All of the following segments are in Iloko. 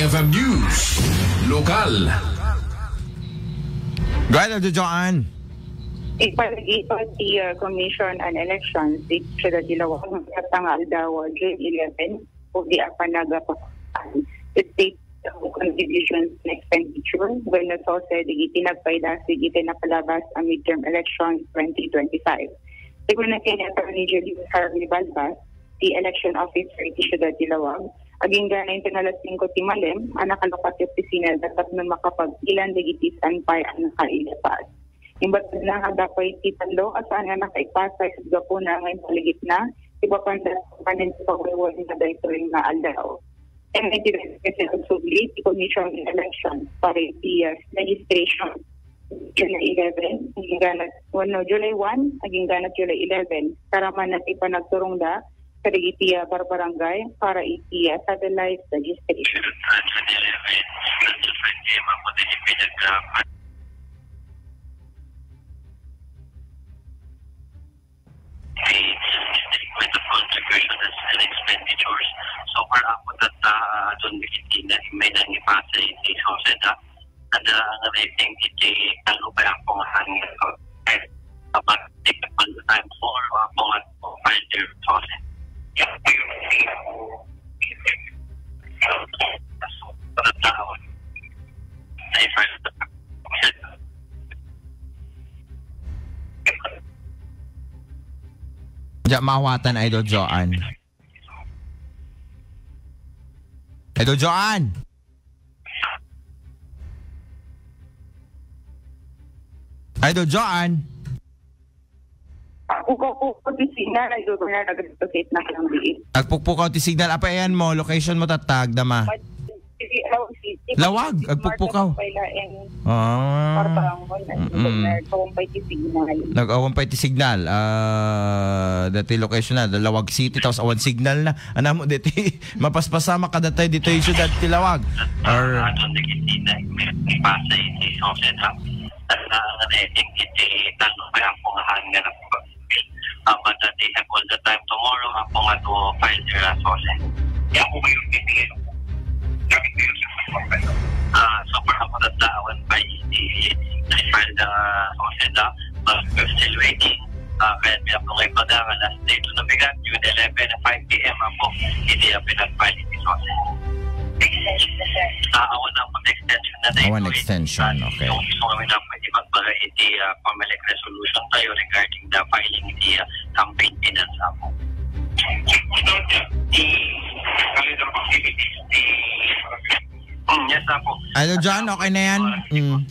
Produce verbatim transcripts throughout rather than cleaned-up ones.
F M News, lokal. Go ahead, Idol Joan. Ipalagipad ti, uh, Commission on Elections iti Siudad ti Laoag, mayat nga aldaw, June eleven, iti panagpapasan ti State Contributions and Expenditure wenno SOSE dagiti nagpaidasig iti napalabas a midterm election twenty twenty-five. Sigun ken ni Attorney Julius Harvey Balbas, ti election officer iti Siudad ti Laoag, agingga na inton alas singko ti malem a nakalukat ti opisina da tapno makapag-ilan dagiti standby a nakailapas. Imbatanna nga adda pay ti tallo a saan nga nakaipasa ket gapuna nga impalagipna ti papandas kanen ti pagwaywayen nga daytoy nga aldaw. Ken iti President agsubli ti Commission on Election para iti, ah, registration July eleven, agingga na, wenno July one, agingga na July eleven, taraman na ti panagturongda kadagiti, ah, barbarangay para iti, ah, satellite registration. July eleven, July eleven, statement of contributions and expenditures. So far, apo tatta, ah, adun dagiti na may nangipasa iti SOSE da. Ada nga rating iti tallo pay apo nga hangin. Eh, dapat di pa time for apo nga find their SOSE. Taon. Ay, first. Diyan maawatan, Idol Joan. Idol Joan! Idol Joan! Ako ko po, po, ti signal, Idol Bernard, nag-relocate na lang diin. Agpukpukaw ti signal. Apay ayan mo, location mo tatta, agdama. Lawag, agpukpukaw. Ah. Parang, Mm-mm. Nag-awan pay ti signal. Nag-awan pay ti signal. Ah, dati location na, Lawag City, tapos awan signal na. Anam mo, dati, mapaspasamak kadatayo ditoy siudad ti Lawag. Or Aton dagiti na, may, may pasay ti Sauceda. At na, ang rating iti, tanong kaya po nga hangin na po. Ah, but, uh, they have all the time tomorrow, ah, kung ato file their, uh, SOSE. Kaya po kayo bibigyan. Gamit kayo sa pagpapalo. Ah, so, para po that, uh, one by eighty, they filed the SOSE na, but we're still waiting. Ah, kaya niya po kayo pag-aaral, last day to the bigat, June eleven, five P M, ah, po, hindi, ah, pinag-file iti SOSE. Ah, awan na po extension na Awan extension, okay. Yung gusto kami na pwede magbaga iti, ah, pamalik resolution tayo regarding the filing iti, ah, campaign finance, apo. Mm, yes, apo. Idol John, okay na yan? Mm.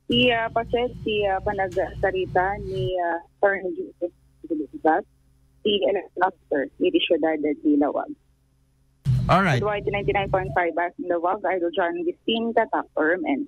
Ti, ah, paset, ti, ah, panagsarita ni, ah, Attorney Joseph Gulibas, ti election officer, iti siudad ti Lawag. Alright. Iti ninety-nine point five Bas in the Wag, Idol John Gistin, Tatak, Orm, and